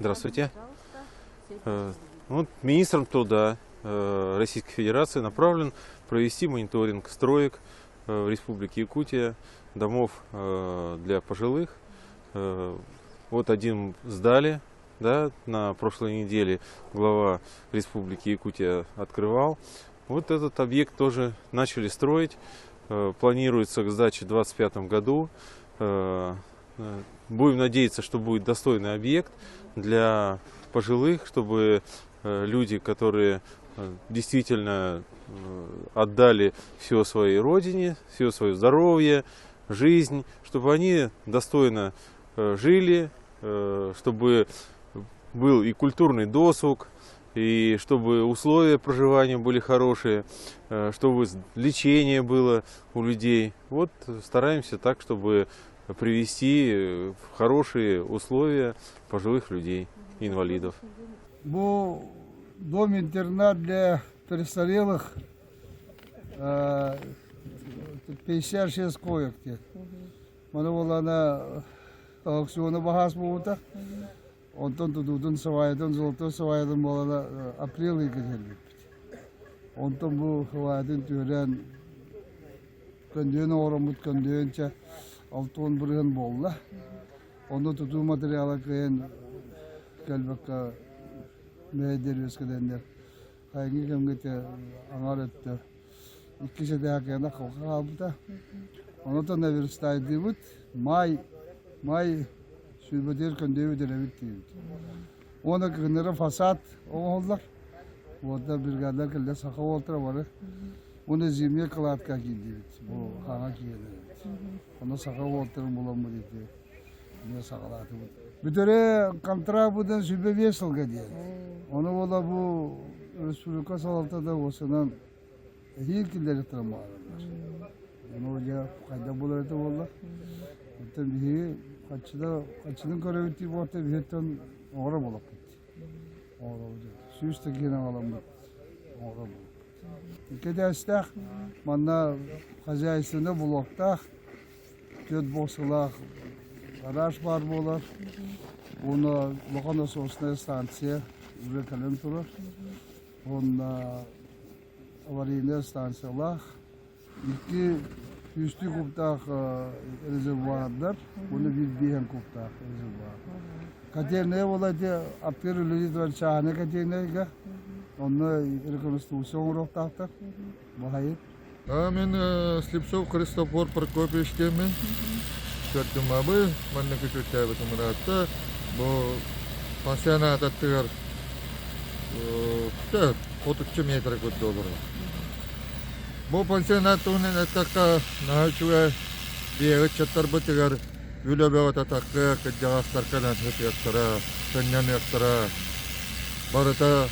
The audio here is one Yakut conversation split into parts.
Здравствуйте. Вот министром труда Российской Федерации направлен провести мониторинг строек в Республике Якутия, домов для пожилых. Вот один сдали, да, на прошлой неделе глава Республики Якутия открывал. Вот этот объект тоже начали строить. Планируется к сдаче в 2025 году. Будем надеяться, что будет достойный объект для пожилых, чтобы люди, которые действительно отдали все своей родине, все свое здоровье, жизнь, чтобы они достойно жили, чтобы был и культурный досуг, и чтобы условия проживания были хорошие, чтобы лечение было у людей. Вот стараемся так, чтобы привести в хорошие условия пожилых людей, инвалидов. Бу дом-интернат для престарелых 56 коек диэн. Маны буоллаҕына аукциона баһаас буолбута. Онтон тутуутун сыбаайатын, золотой сыбаайатын буолана апрель ыйга кэлбиппит. Онтон бу сыбаайатын түһэрэн көндүөн оҥороммут көндүөнчэ 60% буолла. Онно тутуу материала кыайан кэлбэккэ мэһэйдэр үөскэтэннэр хайыҥҥы кэмҥэ ити аҥар өттө иккис этээһэ кыайан хаалбыта. Онтон наверстайдыыбыт маай маай сүүрбэтигэр көндүөбүт эрэбит диибит. Уонна кыһыннары фасад оҥоһуллар. Уонна бригада кэллэ саха уолтара бары. Уонна зимняя кладка киирдибит. Бу хаҥа киирдибит. Онно саха уолтарын буламмыт ити эмиэ саҕалаатыбыт. Бүтэрэ контракт быдан 25 сылга диэн. Ону буола бу республика салалтата уосанан эһиил киллэриэхтэрин баҕараллар. Ону дьэ хайдах буолар этэ буолла. Оттон биһиги хаччыда хаччыны көрөбүт дии буолта биһиттэн оҥоро буолаппыт. Оҥоробут. Сүүс да киһини аҕаламмыт оҥоро буолаппыт. Икки этээстээх манна хозяйственный блоктаах, түөрт боксалаах гараж баар буолар. Уонна улахан насосная станция уже кэлэн турар. Уонна аварийная станциялаах, икки сүүстүү кубтаах резервуардар уонна биир биэһэн кубтаах резервуар. Котельная буола ити аттыгар үлэлии турар чааһынай котельнайга онно реконструкция оҥоруохтаахтар баһайыт. Мин Слепцов Христофор Прокопьевич диэммин. Төрдүмабы манна күчүттээбитим ыраатта. Бу пансионат аттыгар отучча метр курдук олорор. Бу пансионат туһунан эттэххэ, наһаа үчүгэй биһиги ыччаттарбытыгар үлэ бөҕөтө таххыа, кырдьаҕастар кэлэн сытыахтара, сынньаныахтара. Барыта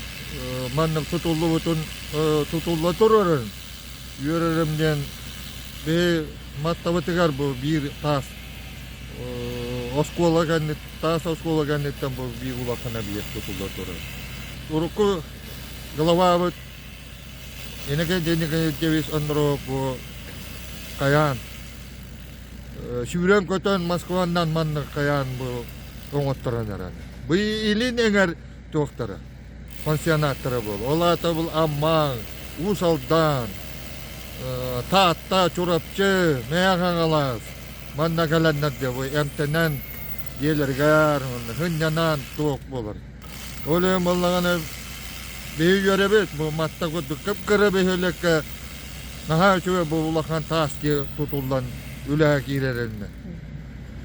маннык тутуллубутун тутулла турарын үөрэрим диэн биһи маттабытыгар бу биир таас оскуола кэнниттэн таас оскуола кэнниттэн бу биир улахан объект тутулла турар. Урукку главабыт Иннокентий Николаевич Андропов бу хайаан сүүрэн-көтөн Москваннан маннык хайаан бу оҥотторон эрэр. Бу илин эҥэр туохтара пансионаттара буол. Ол аата бұл Аммаң, Уус Алдан, Таатта, Чурапчы, Мэҥэ Хаҥалас манна кэлэннэр дьэ бу эмтэнэн дьиэлэригэр сынньанан туох буолар. Ол иһин буоллаҕына биһиги үөрэбит бу матта курдук кып-кыра бөһүөлэккэ наһаа үчүгэй бу улахан таас дьиэ тутуллан үлэҕэ киирэриннэ.